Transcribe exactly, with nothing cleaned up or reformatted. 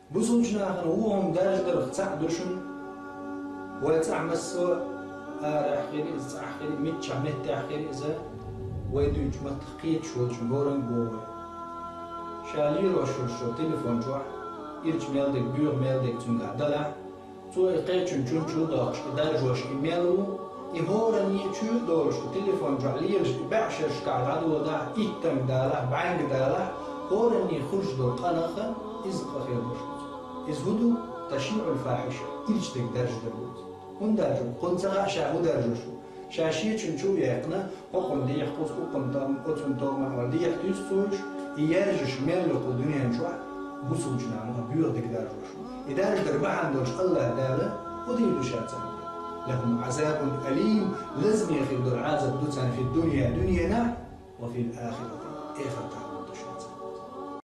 Бусулчу нахана вон даржа дарх цхьаъ ду шуна. Вай цӀахь массо а арахь хир иза, цӀахь хир, миччахь меттехь хир иза, вай дуьйчу маттах кхеташ волчун горанга боху вай. Ша лелош йолу шо телефон чохь ирча мел дерг, боьха мел дерг цуьнгахь далахь, цо и кхечун чун чу доккхуш, и даржош и мел ву, и хӀоранний чуьра долуш, и телефон чохь лелаш, и баьӀшерашкахь дӀадодахь, иттанга далахь, бӀаьнга далахь, хӀоранний хуьлуш долу къанаха иза къа хир долуш ду. Иза хӀун ду? Ташиъул фахьиша, ирча дерг даржа дар ду. ХӀунда аьлча, кхунна ца хаьа ша хӀун даржош ву. Ша шечун чу а яьккхина, хӀокхунна дехьа кхуза, укхунна там, оцунна томан ван дехьа туьйсу цо уьш, и яьржаш мел йоккху дуьнен чохь бусулчу нахана боьха дерг даржош ву. И даржа дар бахьана долуш АллахӀ Дала хӀун дийр ду ша царна? «Лахум Ӏазабун алим», лазаме хир долу Ӏазаб ду царна фи дунья, дуьненахь, ва фил ахирати, эхартахь.